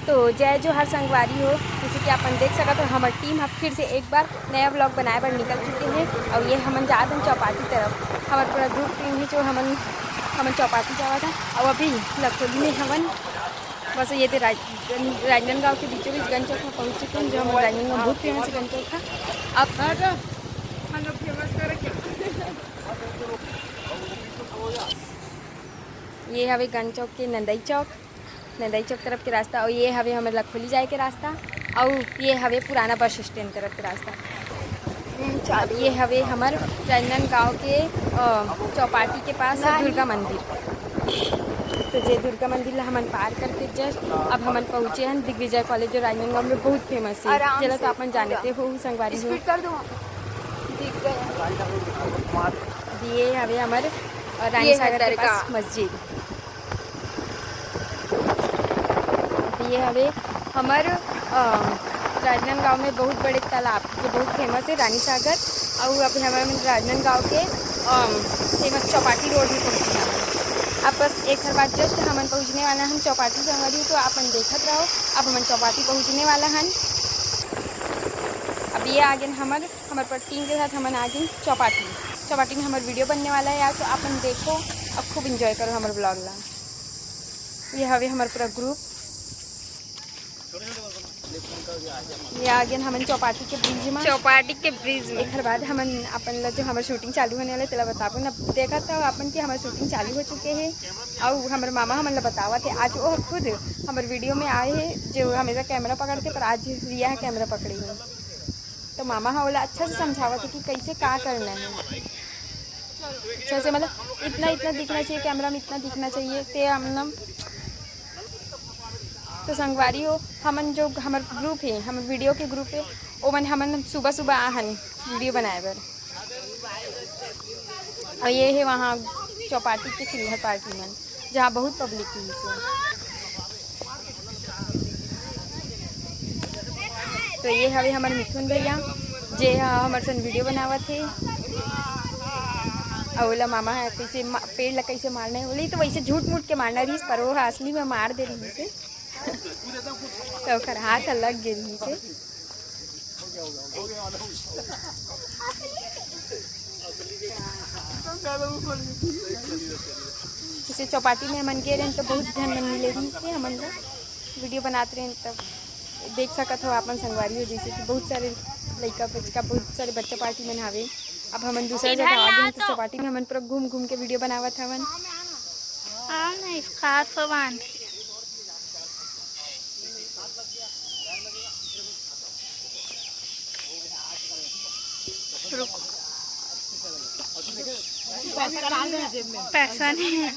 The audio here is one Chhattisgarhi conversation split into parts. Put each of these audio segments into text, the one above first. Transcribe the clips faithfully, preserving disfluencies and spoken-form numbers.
तो जय जोहार संगवारी हो, जैसे कि अपन देख सकत हो, हमर टीम ह फिर से एक बार नया व्लॉग बनाए बर निकल चुके हे। और ये हमन जात हन चौपाटी तरफ। हमर पूरा ग्रुप टीम ही जो हमन हमन चौपाटी जावत हन। और अभी लखोली में हमन बस ये ते राज-, राजनांदगांव के बीचों बीच गंज चौक में पहुंच चुके हैं, जो हमर राजनांदगांव बहुत फेमस है गंज चौक है। अब हम लोग फेमस करे क्या? ये हवे गंज चौक के नंदई चौक, नंदई चौक तरफ के रास्ता, और ये हवे हमर लखोली जाए के रास्ता, और ये हवे पुराना बस स्टैंड तरफ के रास्ता। अब ये हवे हमर राजनांदगांव के, अ, चौपाटी के पास दुर्गा मंदिर। तो जे दुर्गा मंदिर ला हमन पार करके जस्ट अब हमन पहुंचे हन दिग्विजय कॉलेज, जो राजनांदगांव में बहुत फेमस है, आराम जेला से तो अपन पूरा। जानते हो संगवारी हो। स्पीड कर दो, दिख गया। अब ये हवे हमर, अ, रानी ये है सागर के दरगाह। पास मस्जिद। ये हवे हमर, अ, राजनांदगांव में बहुत बड़े तालाब, जो बहुत फेमस है, रानी सागर। और अभी हमन राजनांदगांव के, अ, फेमस चौपाटी रोड में पहुंचे हन। अब बस एक हर बार जस्ट हमन पहुंचने वाला हन चौपाटी संगवारी, तो आपन देखत रहो। अब हमन चौपाटी पहुंचने वाला हन। अब ये आगे हमर, हमर पूरा टीम के साथ हमन आगे चौपाटी, चौपाटी में हमर वीडियो बनने वाला है यार, तो आपन देखो और खूब एंजॉय करो हमर व्लॉग ला। ये हवे हमर पूरा ग्रुप। ये आगे हमन चौपाटी के ब्रिज में, चौपाटी के ब्रिज में। एकर बाद हमन अपन ला जो हमर शूटिंग चालू होने वाला है, तेला बताबो ना। देखत हो अपन कि हमर शूटिंग चालू हो चुके हे। अउ हमर मामा हमन ला बतावत हे, आज वो खुद हमर वीडियो में आए हे, जो हमेशा कैमरा पकड़ते, पर आज रिया ह कैमरा पकड़े हे। तो मामा ह ओला अच्छा से समझावत हे कि कैसे का करना है। अच्छा से, मतलब, इतना, इतना दिखना चाहिए, कैमरा में इतना दिखना चाहिए, ते हम ना। तो संगवारी हो, हमन जो हमर ग्रुप है, हमर वीडियो के ग्रुप है, ओमन हमन सुबह सुबह आहन वीडियो बनाए बर। और ये है वहाँ चौपाटी के चिल्हर पार्टी मन, जहाँ बहुत पब्लिक हुई से। तो ये हवे हमर मिथुन भैया, जे ह हमर सन वीडियो बनावत हे। अउ ओला मामा ह कैसे मा-, पेड़ ला कैसे मारना है, ओला तो वैसे झूठ मूठ के मारना रहिस, पर वो ह असली में मार दे रहिस हे। तो ओकर हाथ ह लग गे रहिस हे। जैसे चौपाटी में हमन गे रहेन तो बहुत झन मन मिले रहिस हे हमन ला, वीडियो बनात रहेन तब। देख सकत हो आपन संगवारी हो, जैसे कि बहुत सारे लइका बचका, बहुत सारे बच्चा पार्टी मन हावे। अब हमन दूसरा जगह आ गे हन, तो चौपाटी में हमन पूरा घूम घूम के वीडियो बनावत हवन। हाँ, नहीं, खास हो बांध। रुको। पैसा नहीं है।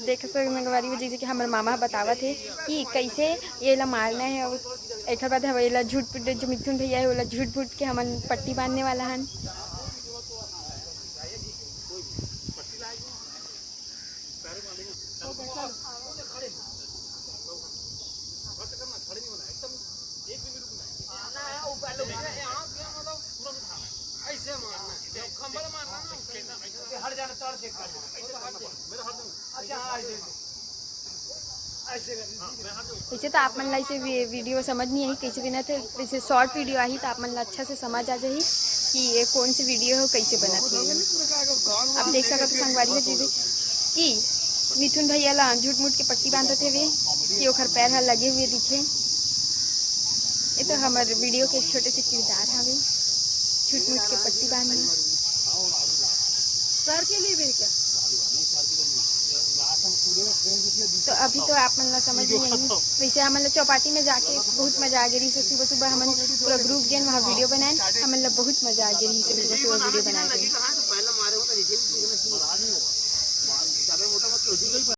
देख सकते हो, जैसे कि हमर मामा ह बतावत हे कि कैसे ये ला मारना है, और एकर बाद हम एला झूठ फूट, जो मिथुन भैया है, ओला झूठ फूट के हमन पट्टी बांधने वाला हन। वैसे तो आप मन ला इसे वी-, वीडियो समझ नहीं आई, कैसे बनत हे, वैसे शॉर्ट वीडियो आही तो आप मन ला अच्छा से समझ आ जाही कि ये कौन सी वीडियो है, कैसे बनत हे। आप देख सकत हो संगवारी हो, जैसे कि मिथुन भैया ला झूठ मूठ के पट्टी बांधत हेवे कि ओखर पैर ह लगे हुए दिखे। ये तो हमर वीडियो के एक छोटे से किरदार हवे, झूठ मूठ के पट्टी बांधना। सर के लिए भी क्या? तो अभी तो आप मन ला समझ नहीं आई, वैसे हमन ला चौपाटी में जाके बहुत मजा आ गई रही। सुबह सुबह हमन पूरा ग्रुप गेन वहाँ वीडियो बनाए, हमन ला बहुत मजा आ गई रही सुबह सुबह वीडियो बनाए के।